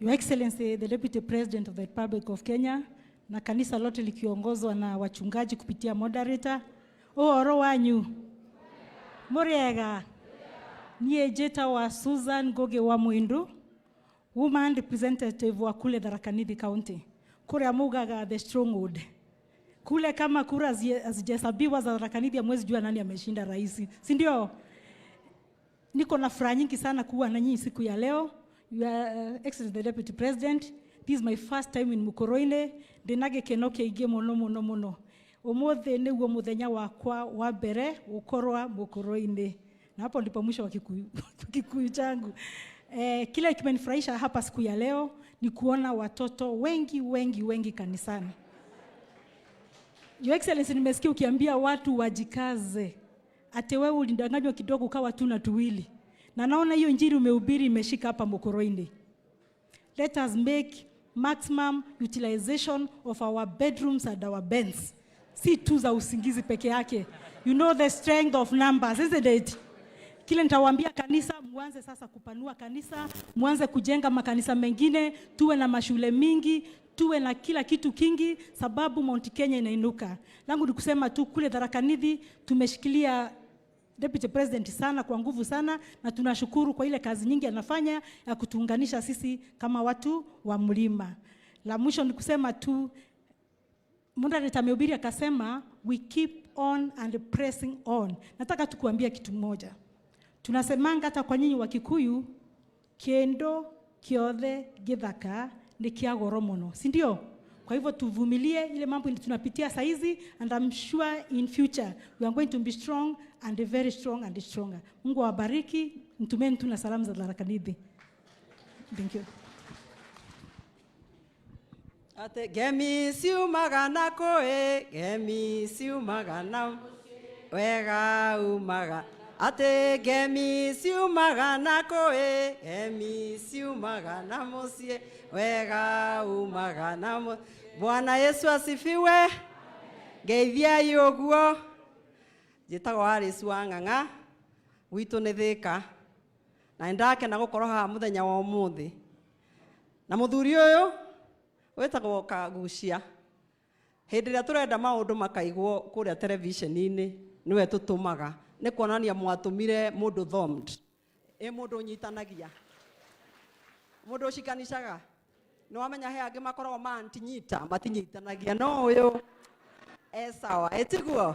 Your Excellency, the Deputy President of the Republic of Kenya, na kanisa lote likiongozwa na wachungaji kupitia moderator. Ũhoro wanyu mũrĩega? Niĩ njĩtagwo Susan Ngugi wa Mwindu, woman representative wa kule Tharaka Nithi County, kũrĩa mugaga the stronghold kule. Kama kura hazijahesabiwa za Tharaka Nithi, hamwezi jua nani ameshinda rais, si ndio? Niko na furaha nyingi sana kuwa na nyinyi siku ya leo. Your Excellency the Deputy President, this is my first time in Mukoroine. Ndĩna gĩkeno kĩingĩ mũno mũno mũno. Ũmũthĩ nĩguo mũthenya wakwa wa mbere gũkorwa Mukoroine, na hapo ndipo mwisho wa Kikuyu changu. Kile kimenifurahisha hapa siku ya leo ni kuona watoto wengi wengi wengi kanisani. Your Excellency, nimesikia ukiambia watu wajikaze, ate wewe ulidanganywa kidogo ukawa tu na tuwili, na naona hiyo injili umehubiri imeshika hapa Mukoroini. Let us make maximum utilization of our bedrooms and our beds, si tu za usingizi peke yake. You know the strength of numbers, isn't it? Kile nitawaambia kanisa, muanze sasa kupanua kanisa, muanze kujenga makanisa mengine, tuwe na mashule mingi, tuwe na kila kitu kingi, sababu Mount Kenya inainuka. Langu ni kusema tu kule Tharaka Nithi tumeshikilia Deputy President sana kwa nguvu sana, na tunashukuru kwa ile kazi nyingi anafanya ya kutuunganisha sisi kama watu wa mlima. La mwisho ni kusema tu moderator amehubiri akasema we keep on and pressing on. Nataka tu kuambia kitu moja. Tunasemanga hata kwa nyinyi wa Kikuyu, kendo kiothe githaka ni kia goro muno, si ndio? Kwa hivyo tuvumilie ile mambo tunapitia saizi, and I'm sure in future we are going to be strong and very strong and stronger. Mungu awabariki. Mtumeni tu na salamu za Tharaka Nithi. Thank you. Ate ngemi ciumaga na kũĩ, ngemi ciumaga na wega umaga, atĩ ngemi ciumaga na kũĩ, ngemi ciumaga na mũciĩ, wega umaga na mũ. Bwana Yesu asifiwe. Ngeithiai ũguo. Njĩtagwo Alice wa Ng'ang'a, gwitũ nĩ Thĩka, na nĩndakena gũkorwo haha mũthenya wa ũmũthĩ na mũthuri ũyũ wĩtagwo Kagucia. Hĩndĩ ĩrĩa tũrenda maũndũ makaigwo kũrĩa televisheni-inĩ, nĩwe tũtũmaga, nĩ kuonania mwatũmire mũndũ thomed ĩ mũndũ ũnyitanagia, mũndũ ũcikanicaga. Nĩ wamenya he angĩ makoragwo ma antinyita, matinyitanagia, no ũyũ e sawa, ĩtiguo.